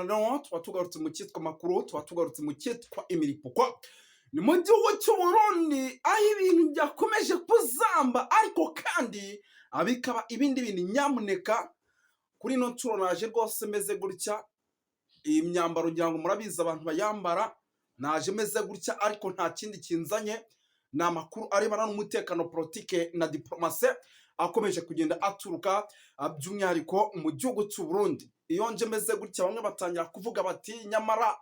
Rero tuba tugarutse mu cyitwa amakuru, tuba tugarutse mu cyitwa imiripuko. Ni mu gihugu cy'u Burundi aho ibintu byakomeje kuzamba, ariko kandi bikaba ibindi bintu. Nyamuneka, kuri ino nshuro naje rwose meze gutya. Iyi myambaro ngira ngo murabizi abantu bayambara. Naje meze gutya, ariko nta kindi kinzanye, ni amakuru arebana n'umutekano, politike na diplomasi akomeje kugenda aturuka by'umwihariko mu gihugu cy'u Burundi. Iyo nje meze gutya, bamwe batangira kuvuga bati: "Nyamara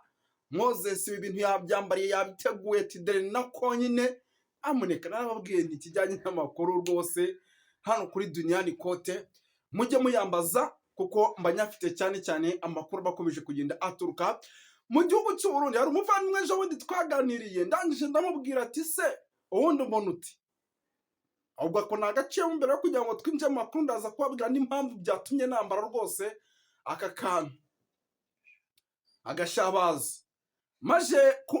Moses ibi bintu yabyambariye, yabiteguye." Tidere nako nyine amuneka narababwiye nti ikijyanye n'amakuru rwose hano kuri Duniyani Kote mujye muyambaza, kuko mba nyafite, cyane cyane amakuru aba akomeje kugenda aturuka mu gihugu cy'u Burundi. Hari umuvandimwe ejo bundi twaganiriye, ndangije ndamubwira ati: "Se ubundi umuntu uti ahubwo ako ni agaciro?" Mbere yo kugira ngo twinjire mu makuru, ndaza kubabwira n'impamvu byatumye nambara rwose aka kantu agashabazi. Maze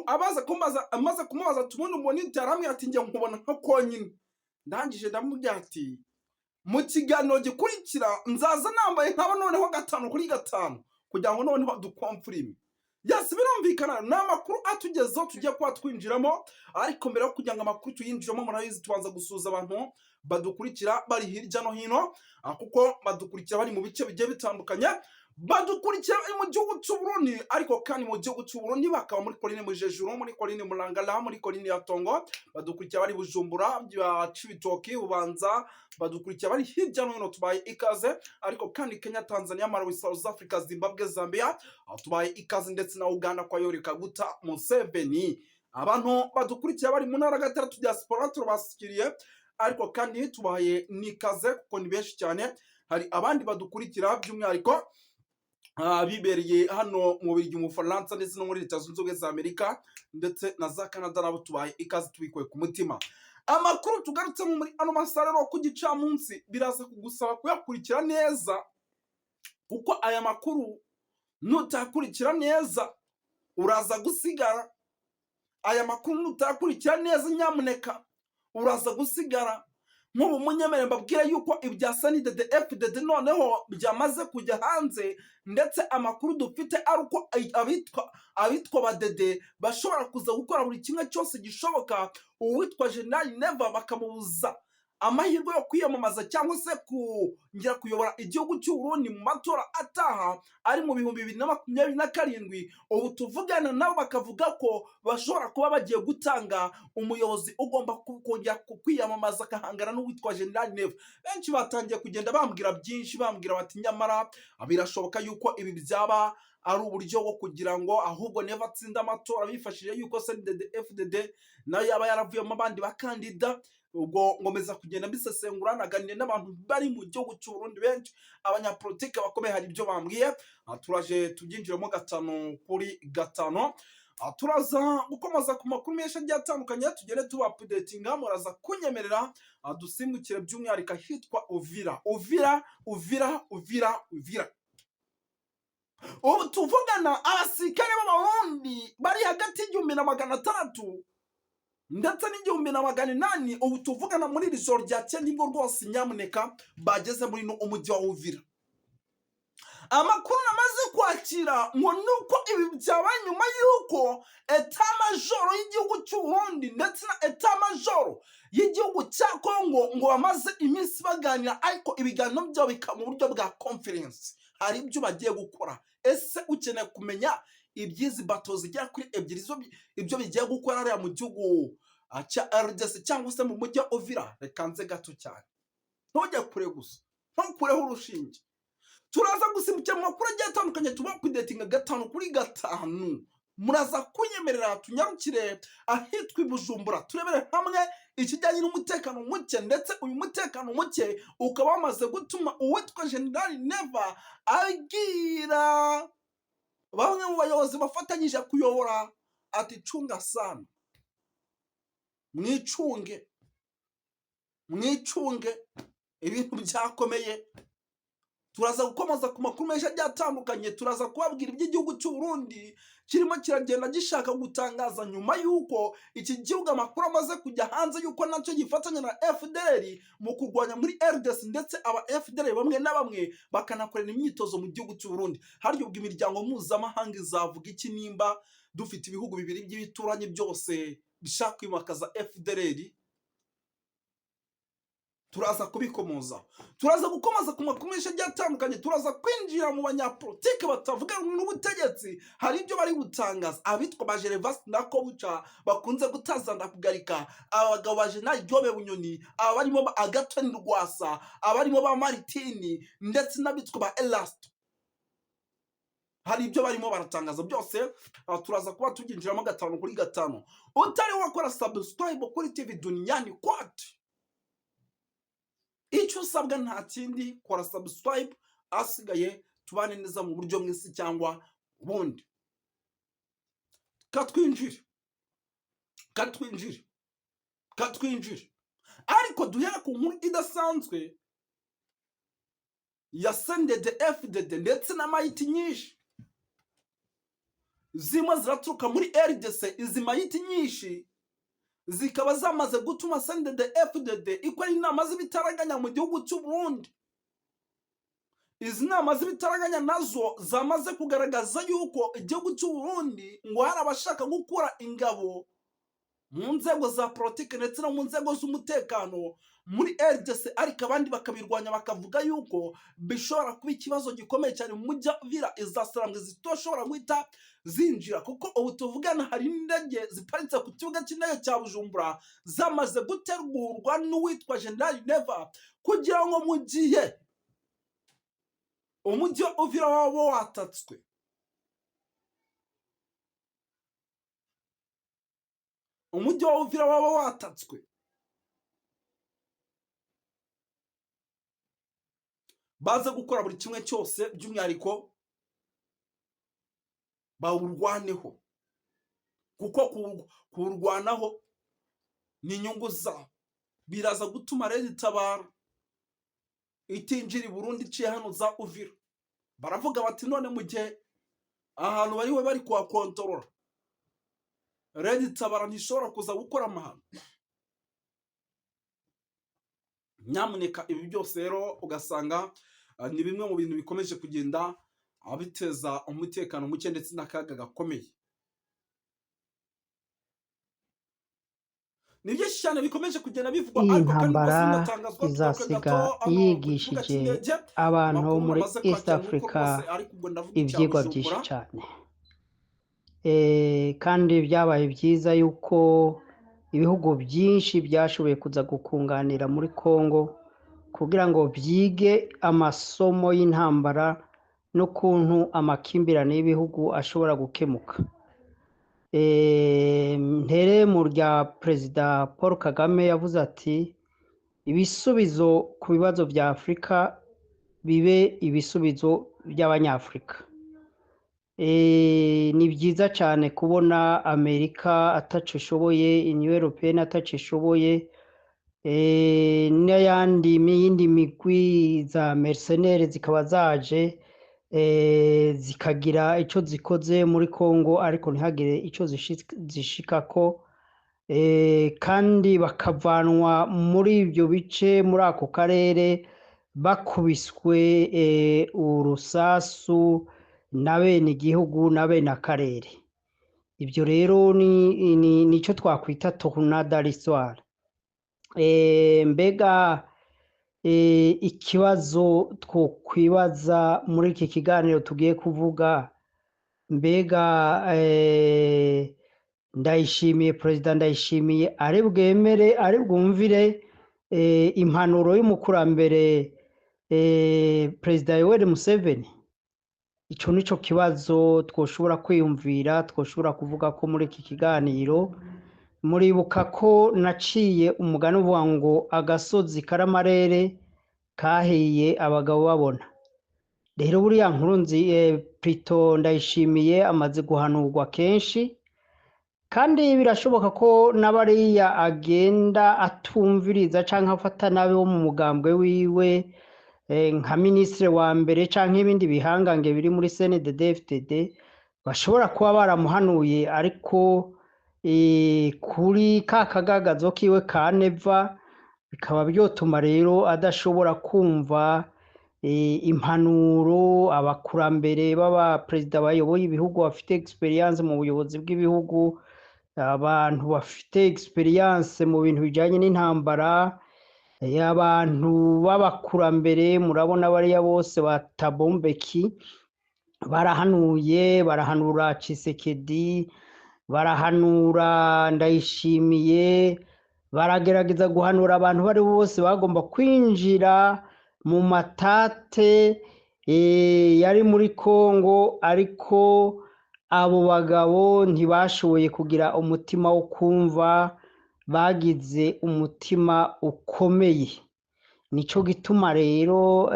abaza kumbaza, amaze kumubaza ati: "Ubundi umuntu?" Arambwira ati: "Njye nkubona nka konyine." Ndangije ndamubwira ati: "Mu kiganiro gikurikira nzaza nambaye nkaba noneho 5 kuri 5, kugira ngo noneho duconfirme." Yes, birumvikana, ni amakuru atugezeho tugiye kuba twinjiramo. Ariko mbere yo kugira ngo amakuru tuyinjiremo, murabizi tubanza gusuhuza abantu badukurikira bari hirya no hino, kuko badukurikira bari mu bice bigiye bitandukanye. Badukurikira bari mu gihugu cy'u Burundi, ariko kandi mu gihugu cy'u Burundi bakaba muri colline Mujejuru, muri colline Murangara, muri colline ya Tongo. Badukurikira bari Bujumbura, bya Cibitoki, Bubanza, badukurikira bari hirya no hino, tubaye ikaze. Ariko kandi Kenya, Tanzania, Malawi, South Africa, Zimbabwe, Zambia, tubaye ikaze, ndetse na Uganda kwa Yoweri Kaguta Museveni. Abantu badukurikira bari mu ntara gatandatu diaspora turabashyikiriye, ariko kandi tubaye n'ikaze kuko ni benshi cyane. Hari abandi badukurikira by'umwihariko bibereye hano mu Bubiligi, mu Bufaransa, ndetse no muri Leta Zunze Ubumwe za Amerika, ndetse na za Canada, nabo tubaye ikaze tubikuye ku mutima. Amakuru tugarutsemo muri ano masaha rero ku gicamunsi, biraza kugusaba kuyakurikira neza, kuko aya makuru nutayakurikira neza uraza gusigara. Aya makuru nutayakurikira neza, nyamuneka, uraza gusigara. Nk'ubu munyemere mbabwire yuko ibya CNDD FDD noneho byamaze kujya hanze, ndetse amakuru dufite ari uko abitwa badede bashobora kuza gukora buri kimwe cyose gishoboka, uwitwa General Neva bakamubuza amahirwe yo kwiyamamaza cyangwa se kongera kuyobora igihugu cy'u Burundi mu matora ataha ari mu 2027. Ubu tuvugana nabo bakavuga ko bashobora kuba bagiye gutanga umuyobozi ugomba kongera kwiyamamaza akahangana n'uwitwa General Neva. Benshi batangiye kugenda bambwira byinshi, bambwira bati: "Nyamara birashoboka yuko ibi byaba ari uburyo bwo kugira ngo ahubwo Neva atsinde amatora, bifashishije yuko CNDD FDD nayo yaba yaravuyemo abandi bakandida." Ubwo ngomeza kugenda mbisesengura, naganiriye n'abantu bari mu gihugu cy'u Burundi benshi, abanyapolitike bakomeye, hari ibyo bambwiye. Turaje tubyinjiramo 5 kuri 5. Turaza gukomeza ku makuru menshi agiye atandukanye, tugende tuba updatinga. Muraza kunyemerera dusimbukire by'umwihariko ahitwa Uvira, Uvira, Uvira, Uvira, Uvira. Ubu tuvugana abasirikare b'Abarundi bari hagati y'1600 ndetse n'1800, ubu tuvugana muri iri joro ryakeye nibwo rwose nyamuneka bageze muri no umujyi wa Uvira. Amakuru namaze kwakira ngo ni uko ibi byabaye nyuma y'uko état-major y'igihugu cy'u Burundi ndetse na état-major y'igihugu cya Kongo ngo bamaze iminsi baganira, ariko ibiganiro byabo bikaba mu buryo bwa conference. Hari ibyo bagiye gukora. Ese ukeneye kumenya iby'izi bato zigera kuri ebyiri zo ibyo bigiye gukora hariya mu gihugu cya RDC cyangwa se mu mujyi wa Uvira? Reka nze gato cyane, ntujye kure gusa, ntukureho urushinge. Turaza gusimbukira mu makuru agiye atandukanye, tuba updatinga 5 kuri 5. Muraza kunyemerera tunyarukire ahitwa i Bujumbura, turebere hamwe ikijyanye n'umutekano muke, ndetse uyu mutekano muke ukaba wamaze gutuma uwitwa General Neva abwira bamwe mu bayobozi bafatanyije kuyobora ati: "Cunga sana, mwicunge, mwicunge, ibintu byakomeye." Turaza gukomeza ku makuru menshi agiye atandukanye, turaza kubabwira iby'igihugu cy'u Burundi Kirimo kiragenda gishaka gutangaza nyuma y'uko iki gihugu amakuru amaze kujya hanze y'uko nacyo gifatanya na FDLR mu kurwanya muri RDC, ndetse aba FDLR bamwe na bamwe bakanakorera imyitozo mu gihugu cy'u Burundi. Harya ubwo imiryango mpuzamahanga izavuga iki nimba dufite ibihugu bibiri by'ibituranyi byose bishaka kwimakaza FDLR? Turaza kubikomoza, turaza gukomoza ku makuru menshi agiye atandukanye, turaza kwinjira mu banyapolitike batavuga rumwe n'ubutegetsi. Hari ibyo bari gutangaza, abitwa ba Gervais Ndirakobuca bakunze gutaza ndakugarika, abagabo ba General Guillaume Bunyoni, aba barimo ba Agathon Rwasa, abarimo ba Maritini ndetse n'abitwa ba Erasto. Hari ibyo barimo baratangaza byose, turaza kuba tubyinjiramo gatanu kuri gatanu. Utari wakora subscribe kuri TV Duniani Kote, icyo usabwa nta kindi, kora subscribe, asigaye tubane neza mu buryo mw'isi cyangwa ubundi. Katwinjire, katwinjire, katwinjire, ariko duhere ku nkuru idasanzwe ya CNDD FDD ndetse na mayiti nyinshi zimwe ziraturuka muri RDC. Izi mayiti nyinshi zikaba zamaze gutuma CNDD FDD ikora inama z'ibitaraganya mu gihugu cy'u Burundi. Izi nama z'ibitaraganya nazo zamaze kugaragaza yuko igihugu cy'u Burundi ngo hari abashaka gukura ingabo mu nzego za politiki ndetse no mu nzego z'umutekano muri RDC, ariko abandi bakabirwanya, bakavuga yuko bishobora kuba ikibazo gikomeye cyane mu mujyi wa Uvira, izasarambwe zitoshobora guhita zinjira, kuko ubu tuvugana hari indege ziparitse ku kibuga cy'indege cya Bujumbura zamaze gutegurwa n'uwitwa General Neva, kugira ngo mu gihe umujyi wa Uvira waba watatswe, umujyi wa Uvira waba watatswe, baze gukora buri kimwe cyose, by'umwihariko bawurwaneho, kuko kuwurwanaho ni inyungu zabo. Biraza gutuma rero itabara itinjira i Burundi iciye hano za Uvira. Baravuga bati none mu gihe ahantu bariwe bari kuhakontorora, rero itabara ntishobora kuza gukora amahano. Nyamuneka ibi byose rero ugasanga ni bimwe mu bintu bikomeje kugenda biteza umutekano muke ndetse n'akaga gakomeye. Ni byinshi cyane bikomeje kugenda bivugwa, Iyi ariko kandi ntambara rwose ndatangazwa. Tugaruke izasiga gato hano ku kibuga yigishije cy'indege, abantu bo amakuru muri namaze East kwakira nuko Africa rwose, ariko ubwo ndavuga icya ibyigwa byinshi Bujumbura. cyane. Kandi byabaye byiza yuko ibihugu byinshi byashoboye kuza gukunganira muri Congo kugira ngo byige amasomo y'intambara n'ukuntu amakimbirane y'ibihugu ashobora gukemuka. Ntere mu rya Perezida Paul Kagame yavuze ati ibisubizo ku bibazo bya Afurika bibe ibisubizo by'Abanyafurika. Ni byiza cyane kubona Amerika ataco ishoboye, Union Européenne ataco ishoboye, n'ayandi n'iyindi migwi za mercenaires zikaba zaje zikagira ico zikoze muri Congo, ariko ntihagire ico zishikako, kandi bakavanwa muri ibyo bice, muri ako karere, bakubiswe urusasu na bene igihugu na bene akarere. Ibyo rero ni nico twakwita tournant dans l'histoire. Mbega ikibazo twokwibaza muri iki kiganiro tugiye kuvuga, mbega Ndayishimiye, Perezida Ndayishimiye ari bwemere, ari bwumvire impanuro y'umukurambere Perezida Yoweri Museveni? Ico nico kibazo twoshobora kwiyumvira, twoshobora kuvuga ko muri iki kiganiro. Muribuka ko naciye umugani uvuga ngo agasozi karamarere kahiye abagabo babona. Rero buriya nkuru nzi Plito Ndayishimiye amaze guhanurwa kenshi, kandi birashoboka ko n'abariya agenda atumviriza canke afata nabi wo mu mugambwe wiwe, nka minisitiri wa mbere canke ibindi bihangange biri muri CNDD-FDD. Bashobora kuba baramuhanuye, ariko kuri ka kagagazo kiwe ka Neva bikaba byotuma rero adashobora kumva impanuro abakurambere b'abaperezida bayoboye ibihugu bafite experience mu buyobozi bw'ibihugu, abantu bafite experience mu bintu bijanye n'intambara, abantu b'abakurambere. Murabona bariya bose ba Thabo Mbeki barahanuye, barahanura Tshisekedi, barahanura Ndayishimiye, baragerageza guhanura abantu bari bose bagomba kwinjira mu matate yari muri Kongo, ariko abo bagabo ntibashoboye kugira umutima wo kumva, bagize umutima ukomeye. Nico gituma rero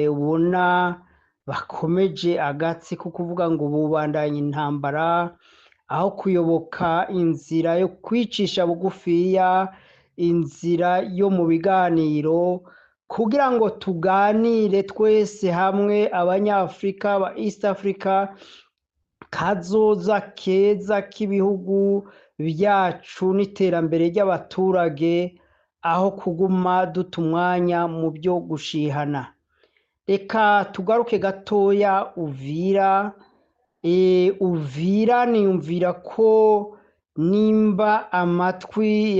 ubona bakomeje agatsi ko kuvuga ngo bubandanye intambara, aho kuyoboka inzira yo kwicisha bugufiya, inzira yo mu biganiro, kugira ngo tuganire twese hamwe Abanyafrika ba East Africa, kazoza keza k'ibihugu byacu n'iterambere ry'abaturage, aho kuguma duta umwanya mu byo gushihana. Reka tugaruke gatoya Uvira. Uvira niyumvira ko nimba amatwi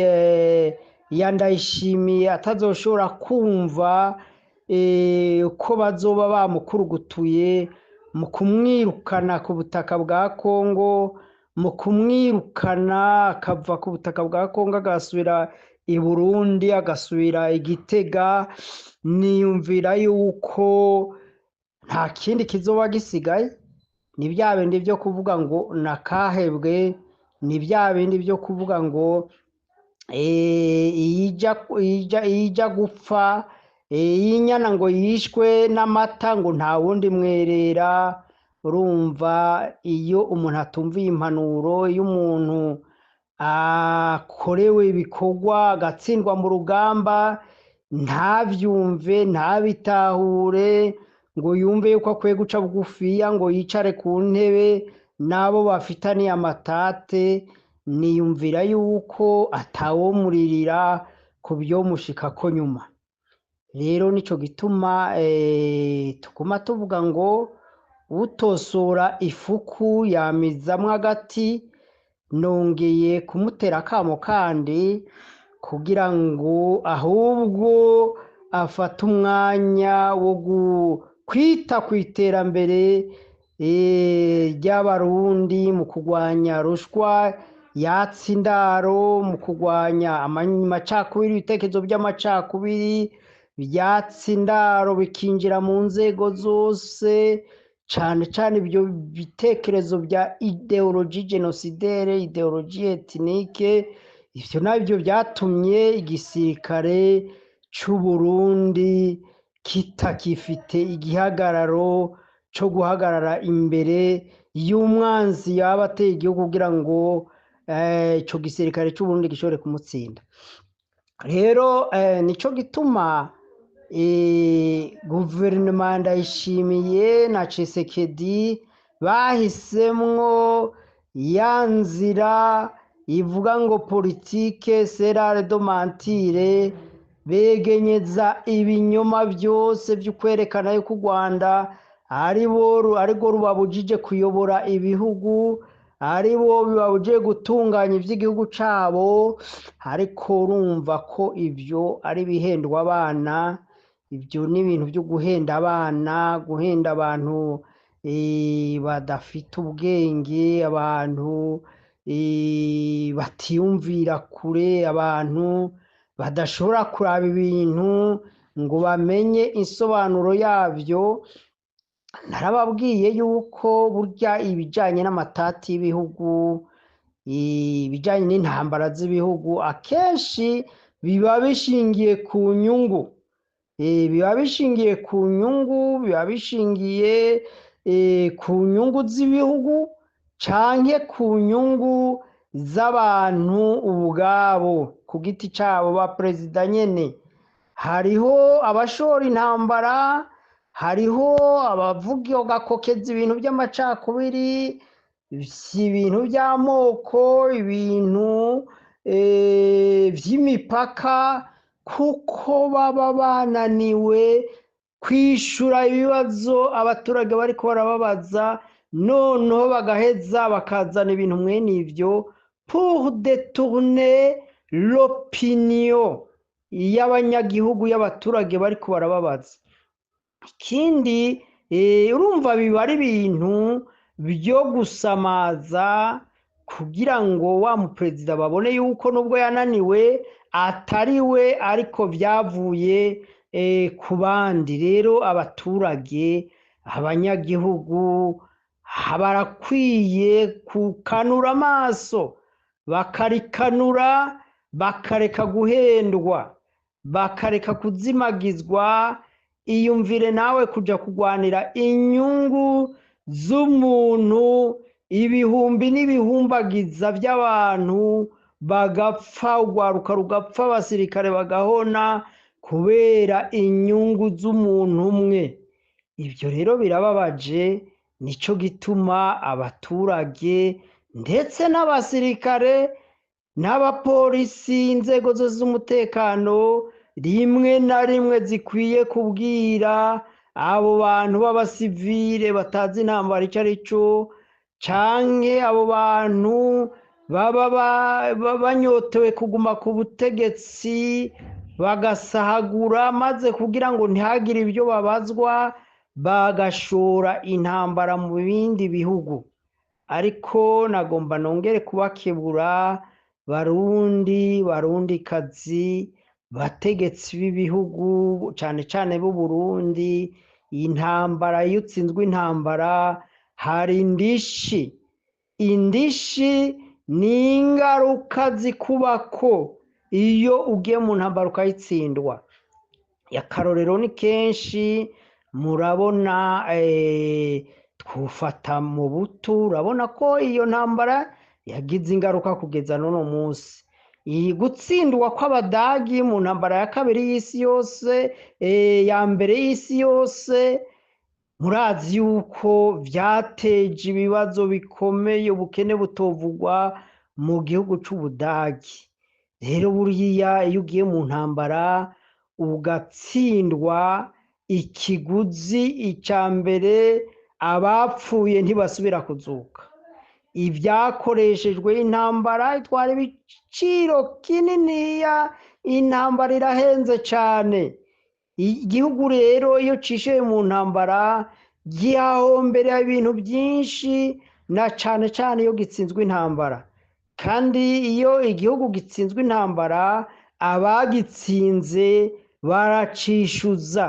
ya Ndayishimiye atazoshobora kumva ko bazoba bamukurugutuye mu kumwirukana ku butaka bwa Kongo, mu kumwirukana akava ku butaka bwa Kongo agasubira i Burundi, agasubira i Gitega, niyumvira yuko nta kindi kizoba gisigaye. Ni bya bindi byo kuvuga ngo nakahebwe, ni bya bindi byo kuvuga ngo iyijya gupfa, iyinyana ngo yishwe n'amata ngo nta wundi mwerera. Urumva iyo umuntu atumviye impanuro, iyo umuntu akorewe ibikorwa agatsindwa mu rugamba ntabyumve, ntabitahure, ngo yumve yuko akwiye guca bugufiya ngo yicare ku ntebe n'abo bafitaniye amatate, niyumvira yuko atawomuririra ku byo mushikako nyuma. Rero nico gituma tuguma tuvuga ngo utosora ifuku yamizamwo agati. Nongeye kumutera akamo kandi kugira ngo ahubwo afate umwanya wo kwita ku iterambere ry'Abarundi mu kurwanya rushwa yatsa indaro, mu kurwanya amacakubiri, ibitekerezo by'amacakubiri byatsa indaro bikinjira mu nzego zose, cane cane ibyo bitekerezo bya ideologie génocidaire, ideologie ethnique. Ivyo navyo byatumye igisirikare c'u Burundi kitakifite igihagararo co guhagarara imbere y'umwanzi yaba ateye igihugu kugira ngo ico gisirikare c'u Burundi gishobore kumutsinda. Rero nico gituma guverinoma Ndayishimiye na Tshisekedi bahisemwo ya nzira ivuga ngo politike serare do mentire, begenyeza ibinyoma byose byo kwerekana yuko u Rwanda arirwo rubabujije kuyobora ibihugu, aribo bibabujije gutunganya ivy'igihugu cabo. Ariko urumva ko ivyo ari ibihendwa abana, ibyo ni ibintu byo guhenda abana, guhenda abantu badafite ubwenge, abantu batiyumvira kure, abantu badashobora kuraba ibintu ngo bamenye insobanuro yabyo. Narababwiye yuko burya ibijanye n'amatati y'ibihugu, ibijanye n'intambara z'ibihugu, akenshi biba bishingiye ku nyungu, biba bishingiye ku nyungu, biba bishingiye ku nyungu z'ibihugu canke ku nyungu z'abantu ubwabo ku giti cabo ba perezida nyene. Hariho abashora intambara, hariho abavuga gakokeza ibintu by'amacakubiri, Ibintu by'amoko, ibintu vy'imipaka, kuko baba bananiwe kwishura ibibazo abaturage bariko barababaza, noneho bagaheza bakazana ibintu mwene ivyo pour détourner l'opinion y'abanyagihugu, y'abaturage bariko barababaza. Ikindi, urumva biba ari ibintu vyo gusamaza kugira ngo wa muperezida babone yuko nubwo yananiwe atari we, ariko vyavuye ku bandi. Rero abaturage, abanyagihugu barakwiye kukanura amaso, bakarikanura, bakareka guhendwa, bakareka kuzimagizwa. Iyumvire nawe kuja kugwanira inyungu z'umuntu, ibihumbi n'ibihumbagiza by'abantu bagapfa, urwaruka rugapfa, abasirikare bagahona kubera inyungu z'umuntu umwe. Ibyo rero birababaje. Nico gituma abaturage ndetse n'abasirikare n'abapolisi, inzego zose z'umutekano, rimwe na rimwe zikwiye kubwira abo bantu b'abasivile batazi intambara ico ari cyo, canke abo bantu baba banyotewe kuguma ku butegetsi, bagasahagura maze kugira ngo ntihagire ibyo babazwa, bagashora intambara mu bindi bihugu. Ariko nagomba nongere kubakebura, Barundi, Barundikazi, bategetsi b'ibihugu, cane cane b'u Burundi, intambara, iyo utsinzwe intambara hari indishi. Indishi ni ingaruka zikubako iyo ugiye mu ntambara ukayitsindwa. Akarorero ni kenshi murabona, twufata mu butu, urabona ko iyo ntambara yagize ingaruka kugeza n'uno munsi. Iyi gutsindwa kw'Abadagi mu ntambara ya kabiri y'isi yose, ya mbere y'isi yose, murazi yuko vyateje ibibazo bikomeye, ubukene butovugwa mu gihugu c'Ubudagi. Rero buriya iyo ugiye mu ntambara ugatsindwa, ikiguzi ica mbere, abapfuye ntibasubira kuzuka. Ibyakoreshejwe, intambara itwara ibiciro kininiya, intambara irahenze cane. Igihugu rero iyo cishiye mu ntambara gihahombera ibintu byinshi, na cane cane iyo gitsinzwe intambara. Kandi iyo igihugu gitsinzwe intambara, abagitsinze baracishuza.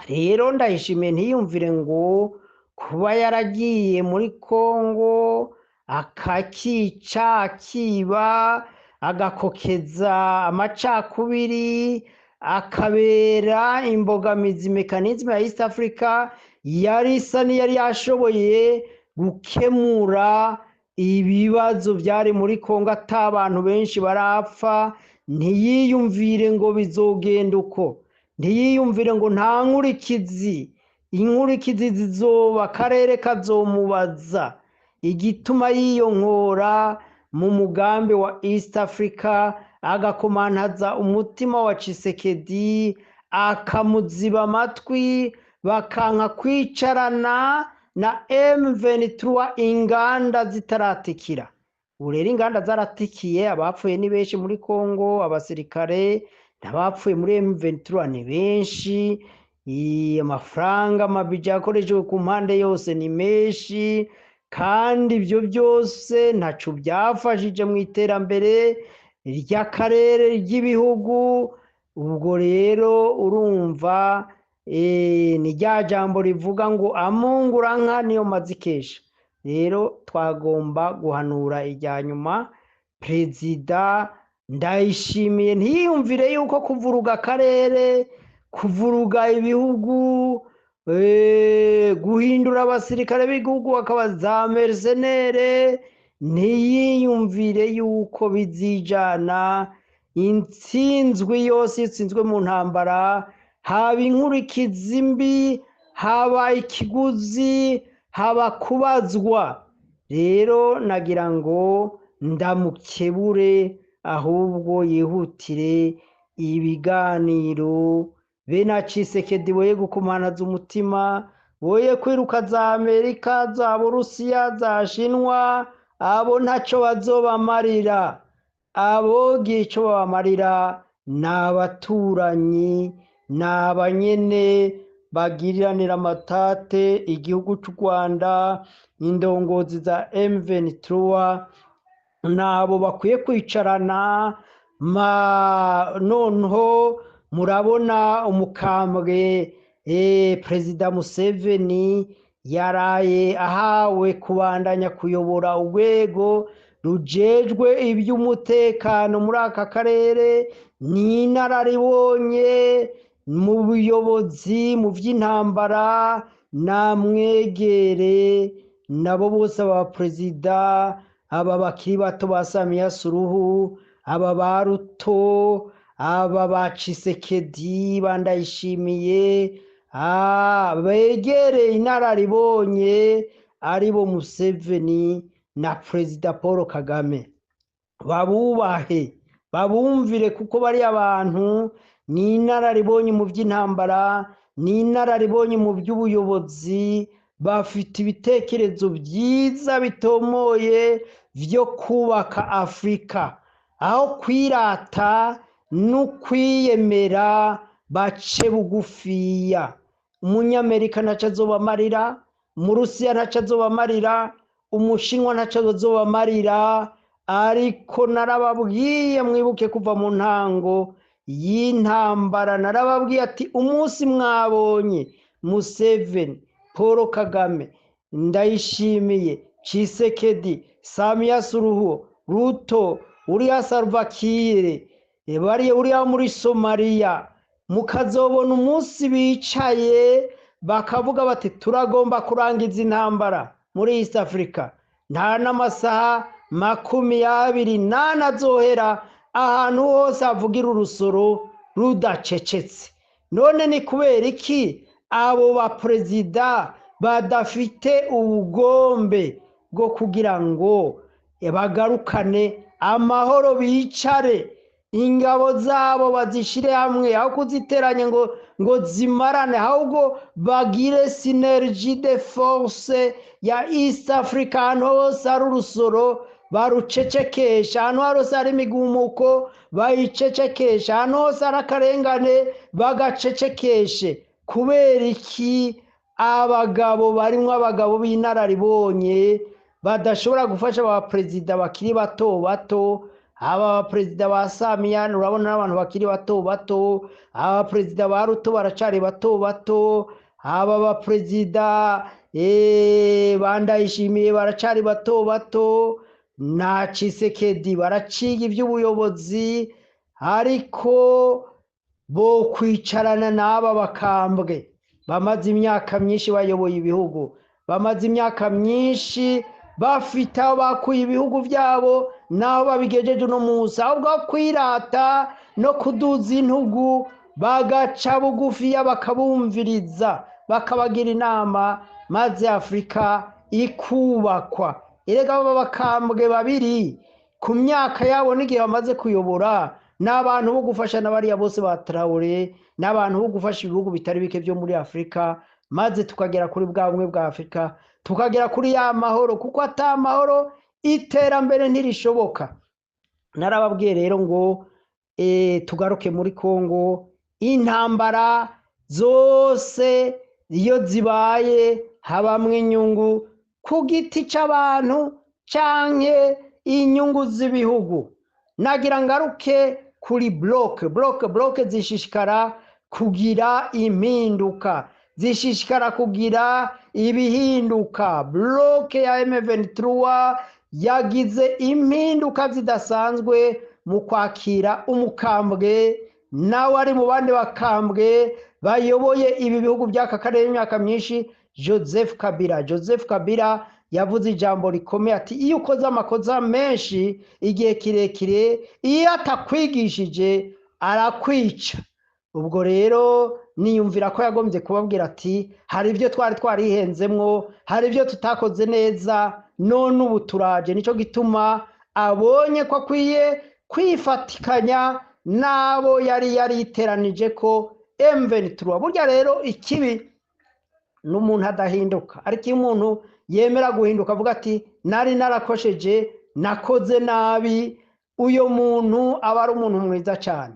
Rero Ndayishimiye ntiyumvire ngo kuba yaragiye muri Kongo akakica, akiba, agakokeza amacakubiri, akabera imbogamizi mécanisme ya East Africa yari isa n'iyari yashoboye gukemura ibibazo byari muri Kongo ata abantu benshi barapfa, ntiyiyumvire ngo bizogenda uko, ntiyiyumvire ngo nta nkurikizi. Inkurikizi zizoba, akarere kazomubaza igituma yiyonkora mu mugambi wa East Africa, agakomantaza umutima wa Tshisekedi, akamuziba amatwi, bakanka kwicarana na M23 inganda zitaratikira. Ubu rero inganda zaratikiye, abapfuye ni benshi muri Kongo, abasirikare n'abapfuye muri M23 ni benshi, amafaranga, amabija yakoreshejwe ku mpande yose ni menshi, kandi ibyo byose ntaco byafashije mu iterambere ry'akarere, ry'ibihugu. Ubwo rero urumva, ni rya jambo rivuga ngo amungura nka niyo mazikesha. Rero twagomba guhanura irya nyuma Perezida Ndayishimiye ntiyiyumvire yuko kuvuruga akarere, kuvuruga ibihugu, guhindura abasirikare b'igihugu bakaba za mercenaires, ntiyiyumvire yuko bizijana. Intsinzwi yose itsinzwe mu ntambara, haba inkurikizi mbi, haba ikiguzi, haba kubazwa. Rero nagira ngo ndamukebure, ahubwo yihutire ibiganiro be na Tshisekedi, boye gukomanaza umutima, boye kwiruka za Amerika, za Burusiya, za Shinwa, abo ntaco bazobamarira. Abogira ico babamarira ni abaturanyi, ni abanyene bagiriranira amatate igihugu c'u Rwanda, indongozi za M23, nabo bakwiye kwicarana. Ma noneho murabona umukambwe Perezida Museveni yaraye ahawe kubandanya kuyobora urwego rujejwe iby'umutekano muri aka karere. Ni inararibonye mu buyobozi, mu by'intambara, namwegere nabo bose, aba perezida aba bakiri bato ba Samia Suluhu, aba ba Ruto, aba ba Tshisekedi, ba Ndayishimiye, begereye inararibonye aribo Museveni na Perezida Paul Kagame, babubahe, babumvire, kuko bari abantu ni inararibonye mu by'intambara, ni inararibonye mu by'ubuyobozi, bafite ibitekerezo byiza bitomoye byo kubaka Afurika, aho kwirata no kwiyemera bace bugufiya. Umunyamerika ntaco azobamarira, Umurusiya ntaco azobamarira, Umushinwa ntaco azobamarira. Ariko narababwiye, mwibuke kuva mu ntango y'intambara, narababwiye ati umunsi mwabonye Museveni, Paul Kagame, Ndayishimiye, Tshisekedi, Samia Suluhu, Ruto, uriya Salva Kiir, bariya uriya muri Somalia, mukazobona umunsi bicaye bakavuga bati turagomba kurangiza intambara muri East Africa, nta n'amasaha 24 azohera ahantu hose havugira urusoro rudacecetse. None ni kubera iki abo baperezida badafite ubugombe bwo kugira ngo bagarukane amahoro, bicare ingabo zabo bazishire hamwe, aho kuziteranya ngo zimarane, ahubwo bagire synergie de force ya East Africa, ahantu hose hari urusoro barucecekesha, ahantu hose hari imigumuko bayicecekesha, ahantu hose hari akarengane bagacecekeshe. Kubera iki abagabo barimwo abagabo b'inararibonye badashobora gufasha aba perezida bakiri bato bato? Aba perezida ba Samia urabona n'abantu bakiri bato bato, aba perezida ba Ruto baracari bato bato, aba baperezida ba Ndayishimiye baracari bato bato, na Tshisekedi baraciga iby'ubuyobozi, ariko bo kwicarana n'aba bakambwe bamaze imyaka myinshi bayoboye ibihugu, bamaze imyaka myinshi bafite aho bakuye ibihugu byabo naho babigejeje uno munsi, ahubwo kwirata no kuduza intugu bagaca bugufiya, bakabumviriza, bakabagira inama, maze Afurika ikubakwa. Erega aba bakambwe babiri ku myaka yabo n'igihe bamaze kuyobora, ni abantu bo gufasha n'abariya bose ba Traoré, n'abantu bo gufasha ibihugu bitari bike byo muri Afurika, maze tukagera kuri bwa bumwe bwa Afurika, tukagera kuri ya mahoro, kuko ata mahoro iterambere ntirishoboka. Narababwiye rero ngo tugaruke muri Kongo. Intambara zose iyo zibaye habamwe inyungu ku giti c'abantu canke inyungu z'ibihugu. Nagira ngaruke kuri bloc zishishikara kugira impinduka, zishishikara kugira ibihinduka. Bloc ya M23 yagize impinduka zidasanzwe mu kwakira umukambwe, nawe ari mu bandi bakambwe bayoboye ibi bihugu by'aka karere imyaka myinshi, Joseph Kabila. Joseph Kabila yavuze ijambo rikomeye ati iyo ukoze amakosa menshi igihe kirekire, iyo atakwigishije arakwica. Ubwo rero niyumvira ko yagombye kubabwira ati hari ibyo twari twarihenzemwo, hari ibyo tutakoze neza, None ubu turaje, nicyo gituma abonye ko akwiye kwifatikanya n'abo yari yariteranije ko M23. Burya rero ikibi n'umuntu adahinduka, ariko iyo umuntu yemera guhinduka avuga ati nari narakosheje, nakoze nabi, uyo muntu aba ari umuntu mwiza cyane.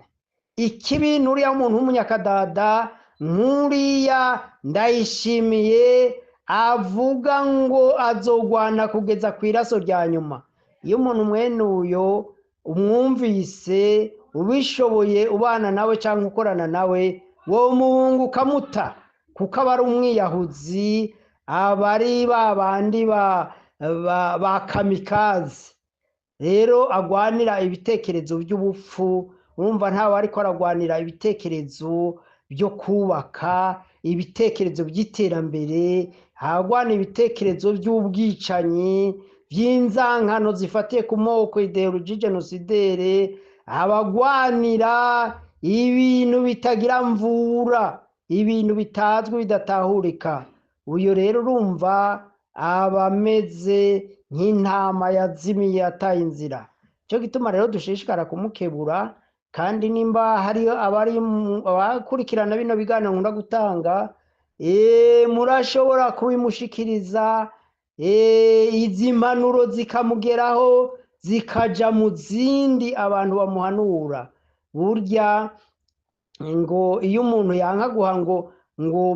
Ikibi n'uriya muntu w'umunyakadada nk'uriya Ndayishimiye avuga ngo azogwana kugeza ku iraso rya nyuma. Iyo umuntu mwene uyo umwumvise, ubishoboye ubana nawe cyangwa ukorana nawe, wowe umuhungu ukamuta, kuko aba ari umwiyahuzi, aba ari ba bandi ba kamikaze. Rero agwanira ibitekerezo by'ubupfu, urumva ntawe ariko aragwanira ibitekerezo byo kubaka, ibitekerezo by'iterambere, agwana ibitekerezo by'ubwicanyi, by'inzankano zifatiye ku moko, ideologie génocidaire, abagwanira ibintu bitagira mvura, ibintu bitazwi bidatahurika. Uyo rero urumva aba ameze nk'intama yazimiye yataye inzira. Cyo gituma rero dushishikara kumukebura, kandi nimba hari abari abakurikirana bino biganiro nkunda gutanga, murashobora kubimushikiriza, izi mpanuro zikamugeraho, zikaja mu zindi abantu bamuhanura. Burya ngo iyo umuntu yanka guha ngo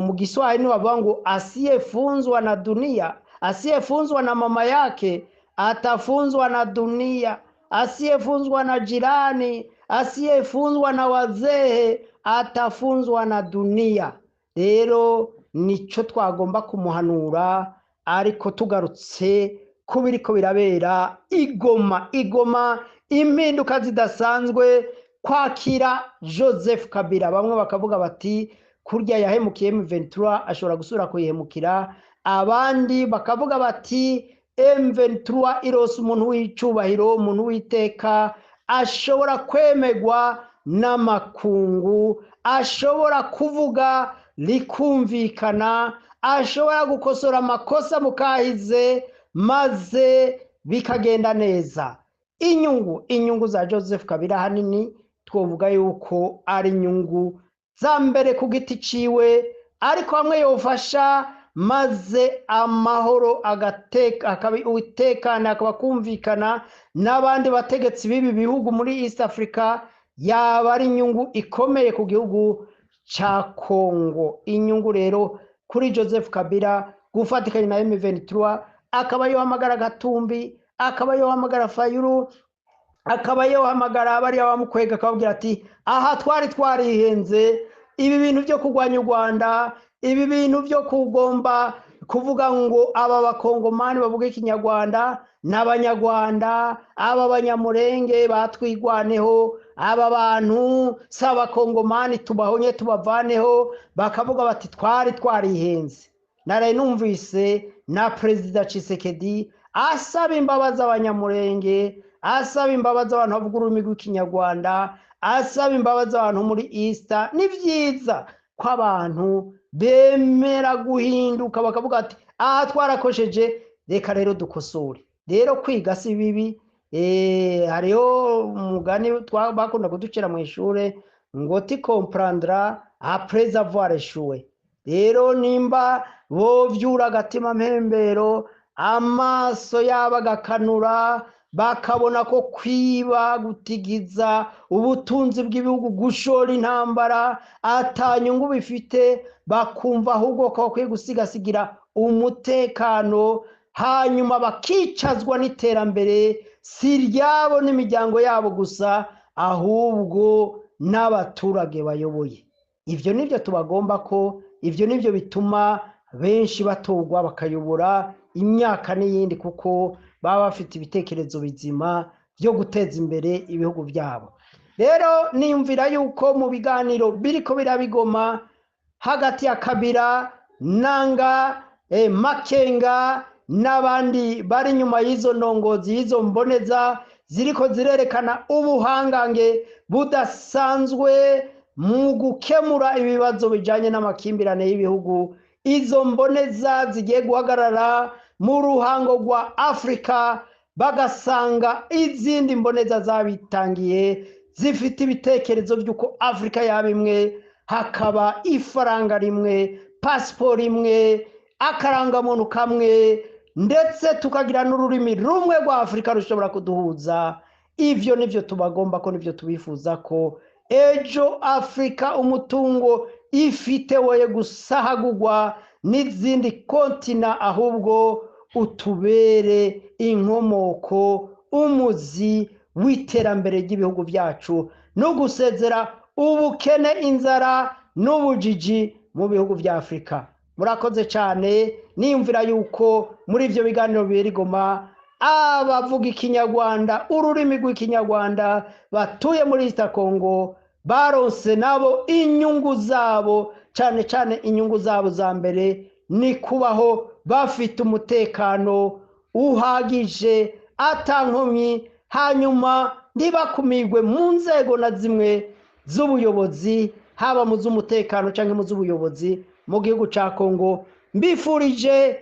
mu Giswahili bavuga ngo asiyefunzwa na dunia, asiyefunzwa na mama yake atafunzwa na dunia, asiyefunzwa na jirani, asiyefunzwa na wazee atafunzwa na dunia. Rero nico twagomba kumuhanura, ariko tugarutse ku biriko birabera igoma, igoma impinduka zidasanzwe kwakira Joseph Kabila. Bamwe bakavuga bati kurya yahemukiye M23 ashobora gusubira kuyihemukira, abandi bakavuga bati M23 irose umuntu w'icubahiro, umuntu w'iteka, ashobora kwemegwa n'amakungu, ashobora kuvuga rikumvikana, ashobora gukosora amakosa mukahize maze bikagenda neza. Inyungu za Joseph Kabila hanini twovuga yuko ari inyungu za mbere ku giti ciwe, ariko hamwe yofasha maze amahoro akabi utekana, akaba kumvikana n'abandi bategetsi b'ibi bihugu muri East Africa, yaba ari inyungu ikomeye ku gihugu ca Congo. Inyungu rero kuri Joseph Kabila gufatikanya na M23, akaba yohamagara Gatumbi, akaba yohamagara Fayulu, akaba yohamagara bariya bamukwega, akababwira ati aha twari twarihenze, ibi bintu byo kurwanya u Rwanda, ibi bintu byo kugomba kuvuga ngo aba bakongomani bavuga ikinyarwanda n'abanyarwanda, aba banyamurenge batwigwaneho, aba bantu si abakongomani tubahonye tubavaneho, bakavuga bati twari twarihenze. Naraye numvise na Perezida Tshisekedi asaba imbabazi abanyamurenge, asaba imbabazi abantu bavuga ururimi rw'ikinyarwanda, asaba imbabazi abantu muri Easter. Ni vyiza ko abantu bemera guhinduka bakavuga ati aha twarakosheje, reka rero dukosore. Rero kwiga si bibi. Hariho umugani bakunda kuducira mu ishure ngo tu comprendras après avoir échoué. Rero nimba bovyura agatima mpembero, amaso yabo agakanura, bakabona ko kwiba, gutigiza ubutunzi bw'ibihugu, gushora intambara ata nyungu bifite, bakumva ahubwo ko bakwiye gusigasigira umutekano, hanyuma bakicazwa n'iterambere, si iryabo n'imiryango yabo gusa, ahubwo n'abaturage bayoboye. Ivyo nivyo tubagomba ko, ivyo nivyo bituma benshi batorwa bakayobora imyaka n'iyindi, kuko baba bafite ibitekerezo bizima byo guteza imbere ibihugu byabo. Rero niyumvira yuko mu biganiro biriko birabigoma hagati ya Kabila, Nanga, Makenga n'abandi bari nyuma y'izo ndongozi, y'izo mboneza ziriko zirerekana ubuhangange budasanzwe mu gukemura ibibazo bijanye n'amakimbirane y'ibihugu, izo mboneza zigiye guhagarara. mu ruhango rwa Afurika, bagasanga izindi mboneza zabitangiye zifite ibitekerezo by'uko Afurika yaba imwe, hakaba ifaranga rimwe, pasiporo imwe, akarangamuntu kamwe, ndetse tukagira n'ururimi rumwe rwa Afurika rushobora kuduhuza. Ivyo nivyo tubagomba ko, nivyo tubifuza ko ejo Afurika umutungo ifite woye gusahagurwa n'izindi kontina, ahubwo utubere inkomoko, umuzi w'iterambere ry'ibihugu byacu no gusezera ubukene, inzara n'ubujiji mu bihugu bya Afurika. Murakoze cyane. Niyumvira yuko muri ibyo biganiro bibera i Goma, abavuga ikinyarwanda, ururimi rw'ikinyarwanda, batuye muri East Congo baronse nabo inyungu zabo, cyane cyane inyungu zabo za mbere ni kubaho bafite umutekano uhagije atankomyi, hanyuma ntibakumirwe mu nzego na zimwe z'ubuyobozi, haba mu z'umutekano cyangwa mu z'ubuyobozi mu gihugu cya Congo. Mbifurije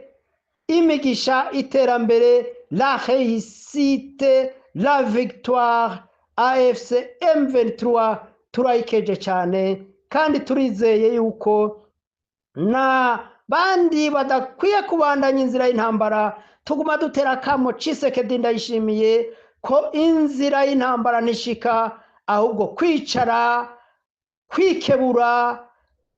imigisha, iterambere, la réussite, la victoire. AFC M23 turayikeje cyane, kandi turizeye yuko na bandi badakwiye kubandanya inzira y'intambara. Tuguma dutera akamo Tshisekedi Ndayishimiye ko inzira y'intambara ntishika, ahubwo kwicara, kwikebura,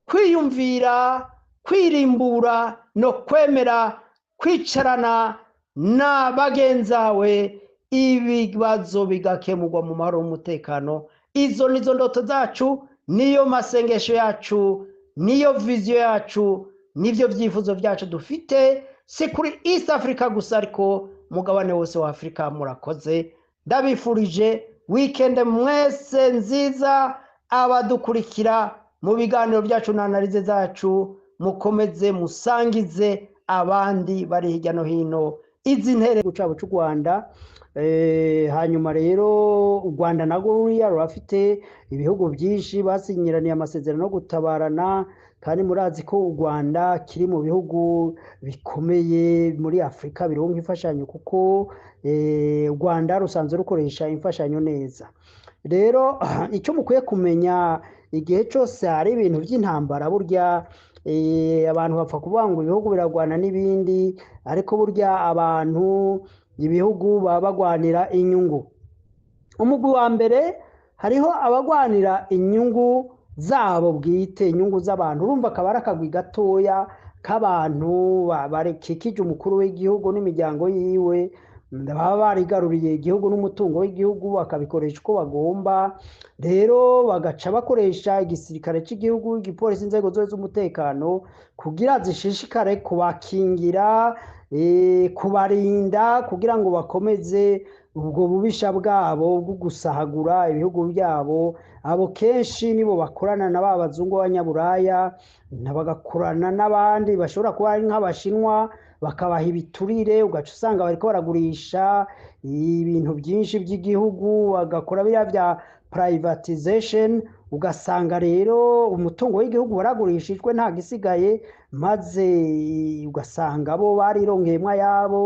kwiyumvira, kwirimbura no kwemera kwicarana na bagenzawe, ibibazo bigakemurwa mu mahoro n'umutekano. Izo nizo ndoto zacu, niyo masengesho yacu, niyo vision yacu, nibyo byifuzo byacu dufite, si kuri East Africa gusa ariko mugabane wose wa Afurika. Murakoze, ndabifurije weekend mwese nziza. Abadukurikira mu biganiro byacu na analyse zacu, mukomeze musangize abandi bari hirya no hino izi ntere cabo cy'u Rwanda. Hanyuma rero u Rwanda narwo ruriya rurafite ibihugu byinshi basinyiraniye amasezerano yo gutabarana, kandi murazi ko u Rwanda kiri mu bihugu bikomeye muri Afurika bironka imfashanyo, kuko u Rwanda rusanzwe rukoresha imfashanyo neza. Rero icyo mukwiye kumenya, igihe cyose hari ibintu by'intambara, burya abantu bapfa kuvuga ngo ibihugu biragwana n'ibindi, ariko burya abantu, ibihugu baba bagwanira inyungu. Umugwi wa mbere, hariho abagwanira inyungu zabo bwite, inyungu z'abantu. Urumva akaba ari akagwi gatoya k'abantu bakikije umukuru w'igihugu n'imiryango yiwe, baba barigaruriye igihugu n'umutungo w'igihugu, bakabikoresha uko bagomba. Rero bagaca bakoresha igisirikare cy'igihugu, igipolisi, inzego zose z'umutekano kugira zishishikare kubakingira, kubarinda, kugira ngo bakomeze ubwo bubisha bwabo bwo gusahagura ibihugu byabo. Abo kenshi nibo bakorana na ba bazungu b'abanyaburaya, bagakorana n'abandi bashobora kuba ari nk'abashinwa, bakabaha ibiturire, ugaca usanga bariko baragurisha ibintu byinshi by'igihugu, bagakora biriya bya privatization, ugasanga rero umutungo w'igihugu waragurishijwe, nta gisigaye, maze ugasanga bo barironkeyemwo ayabo,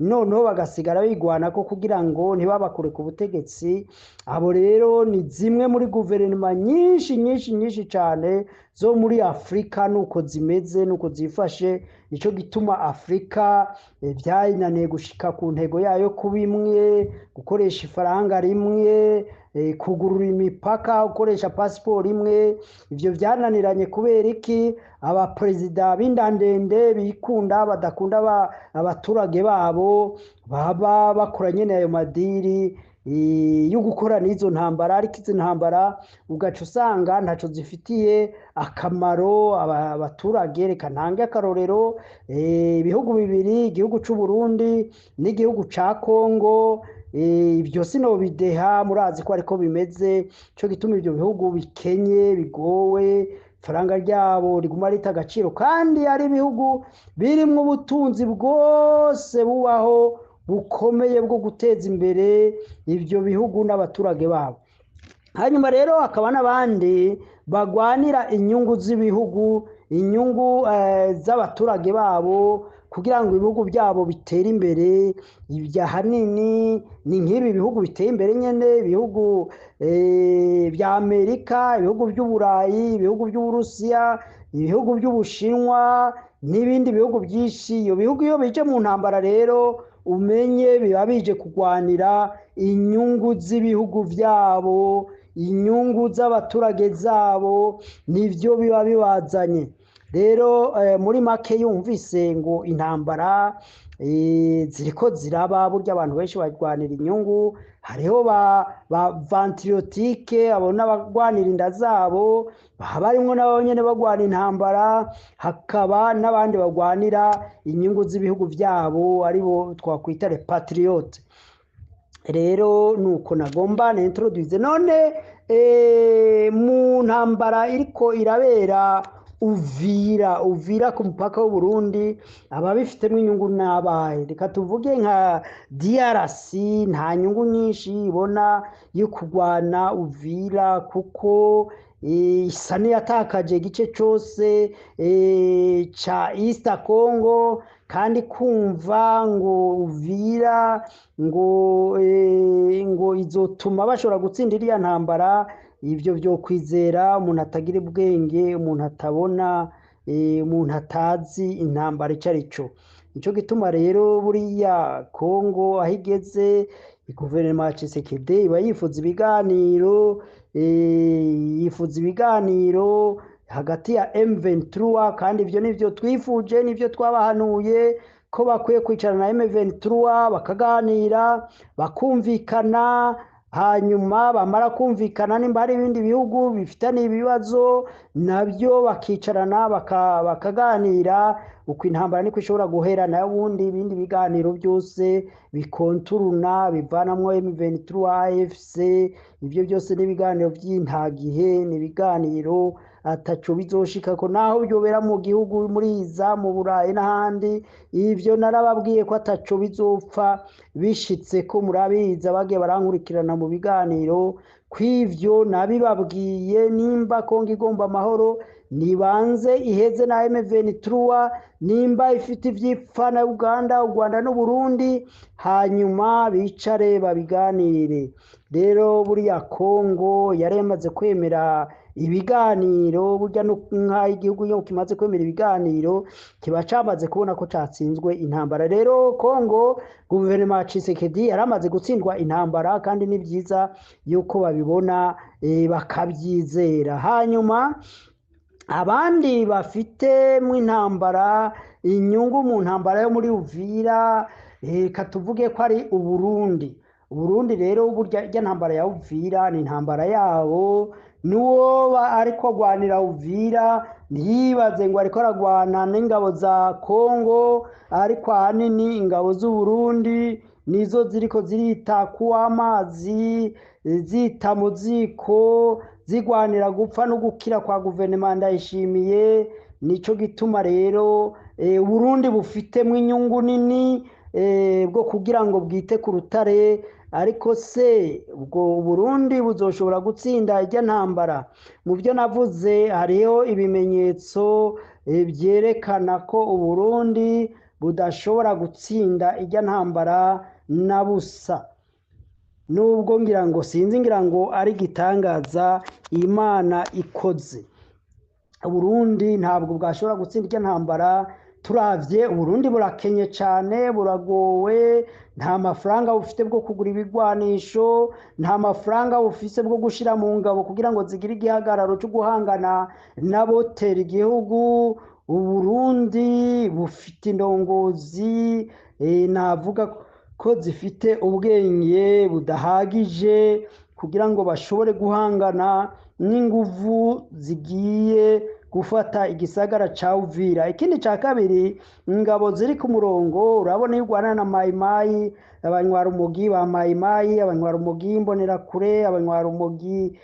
noneho bagasigara bigwana ko kugira ngo ntibabakure ku butegetsi. Abo rero ni zimwe muri guverinoma nyinshi nyinshi nyinshi cyane zo muri Afurika, nuko zimeze, nuko zifashe. Nico gituma Afurika byayinaniye gushika ku ntego yayo kuba imwe, gukoresha ifaranga rimwe, kugurura imipaka, gukoresha pasiporo imwe. Ivyo byananiranye kubera iki? Abaperezida b'indandende bikunda, badakunda abaturage babo, baba bakora nyene ayo madiri yo gukora n'izo ntambara, ariko izi ntambara ugaca usanga ntaco zifitiye akamaro abaturage. Reka ntange akarorero, ibihugu bibiri, igihugu c'u Burundi n'igihugu ca Congo. Ibyo sinobideha, murazi ko ariko bimeze. Cyo gituma ibyo bihugu bikenye, bigowe, ifaranga ryabo riguma rita agaciro, kandi ari ibihugu birimwo ubutunzi bwose bubaho bukomeye bwo guteza imbere ibyo bihugu n'abaturage babo. Hanyuma rero hakaba n'abandi bagwanira inyungu z'ibihugu, inyungu z'abaturage babo. kugira ngo ibihugu byabo bitere imbere. Ibya hanini ni nk'ibi bihugu biteye imbere nyene, ibihugu bya Amerika, ibihugu by'Uburayi, ibihugu by'Uburusiya, ibihugu by'Ubushinwa n'ibindi bihugu byinshi. Iyo bihugu iyo bije mu ntambara rero umenye biba bije kurwanira inyungu z'ibihugu byabo, inyungu z'abaturage zabo, nivyo biba bibazanye. Rero muri make yumvise ngo intambara ziriko ziraba, burya abantu benshi barwanira inyungu. Hariho ba ventriotike, abo n'abagwanira inda zabo, baba barimwo nabo nyene bagwana intambara, hakaba n'abandi bagwanira inyungu z'ibihugu vyabo, aribo twakwita les patriotes. Rero nuko nagomba na introduise. None mu ntambara iriko irabera Uvira ku mupaka w'u Burundi, ababifitemo inyungu n'abahe? Reka tuvuge nka DRC nta nyungu nyinshi ibona yo kurwana Uvira, kuko isa n'iyatakaje igice cose ca East Congo, kandi kumva ngo Uvira ngo izotuma bashobora gutsinda iriya ntambara, ivyo vyo kwizera umuntu atagira ubwenge, umuntu atabona, umuntu atazi intambara ico arico. Nico gituma rero buriya Congo aho igeze, guverinoma ya Tshisekedi iba yifuza ibiganiro, yifuza ibiganiro hagati ya M23, kandi ivyo nivyo twifuje, nivyo twabahanuye ko bakwiye kwicarana na M23 bakaganira, bakumvikana, hanyuma bamara kumvikana nimba hari ibindi bihugu bifitanye ibibazo nabyo bakicarana bakaganira, uko intambara niko ishobora guhera. Nayo ubundi ibindi biganiro byose bikonturuna bivanamwo M23 AFC, ivyo byose n'ibiganiro by'intagihe, ni ibiganiro ataco bizoshikako, naho byobera mu gihugu muri za mu Burayi n'ahandi. Ivyo narababwiye ko ataco bizopfa bishitse, ko murabizi abagiye barankurikirana mu biganiro kw'ivyo nabibabwiye. Nimba Kongo igomba amahoro, nibanze iheze na M23, nimba ifite ivyipfa na Uganda, u Rwanda n'u Burundi, hanyuma bicare babiganire. Rero buriya Kongo yari yamaze kwemera ibiganiro, burya nk'aho igihugu iyo kimaze kwemera ibiganiro kiba camaze kubona ko catsinzwe intambara. Rero Kongo guverinoma ya Tshisekedi yaramaze gutsindwa intambara, kandi ni vyiza yuko babibona bakabyizera. Hanyuma abandi bafite mu intambara inyungu mu ntambara yo muri Uvira, reka tuvuge ko ari Uburundi. Uburundi rero burya irya ntambara ya Uvira ni intambara yabo, nuwo ariko agwanira Uvira ntiyibaze ngo ariko aragwana n'ingabo za Kongo, ariko ahanini ingabo z'Uburundi nizo ziriko zirita kuw'amazi, zita mu ziko, zigwanira gupfa no gukira kwa guverinoma Ndayishimiye. Nico gituma rero Uburundi bufitemwo inyungu nini bwo kugira ngo bwite ku rutare. Ariko se ubwo Burundi buzoshobora gutsinda irya ntambara? Mu byo navuze hariho ibimenyetso vyerekana ko Uburundi budashobora gutsinda irya ntambara na busa. Nubwo ngira ngo sinzi, ngira ngo ari gitangaza Imana ikoze, Uburundi ntabwo bwashobora gutsinda irya ntambara. Turavye Uburundi burakenye cane, buragowe, nta mafaranga bufite bwo kugura ibigwanisho, nta mafaranga bufise bwo gushira mu ngabo kugira ngo zigire igihagararo cyo guhangana n'abotera igihugu. Uburundi bufite indongozi navuga ko zifite ubwenge budahagije kugira ngo bashobore guhangana n'inguvu zigiye gufata igisagara ca Uvira. Ikindi ca kabiri, ingabo ziri ku murongo, urabona iyo urwana na Mayimayi, abanywara umugi ba Mayimayi, abanywara umugi Imbonerakure, abanywara umugi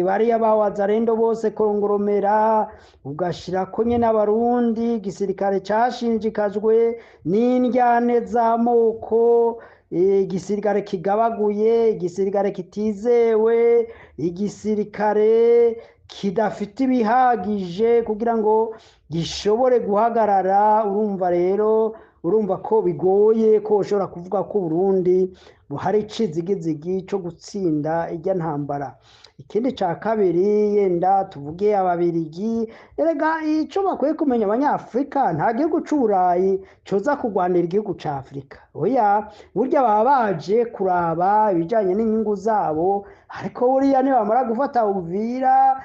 bariya ba Wazalendo bose kongoromera, ugashirako nyene Abarundi, igisirikare cashinjikajwe n'indyane z'amoko. Igisirikare kigabaguye, igisirikare kitizewe, igisirikare kidafite ibihagije kugira ngo gishobore guhagarara. Urumva rero, urumva ko bigoye ko ushobora kuvuga ko Burundi buhari icizigizigi co gutsinda irya ntambara. Ikindi ca kabiri, yenda tuvuge Ababirigi, erega ico bakwiye kumenya Abanyafurika, nta gihugu c'Uburayi coza kurwanira igihugu ca Afurika. Oya, burya baba baje kuraba ibijanye n'inyungu zabo, ariko buriya nibamara gufata Uvira.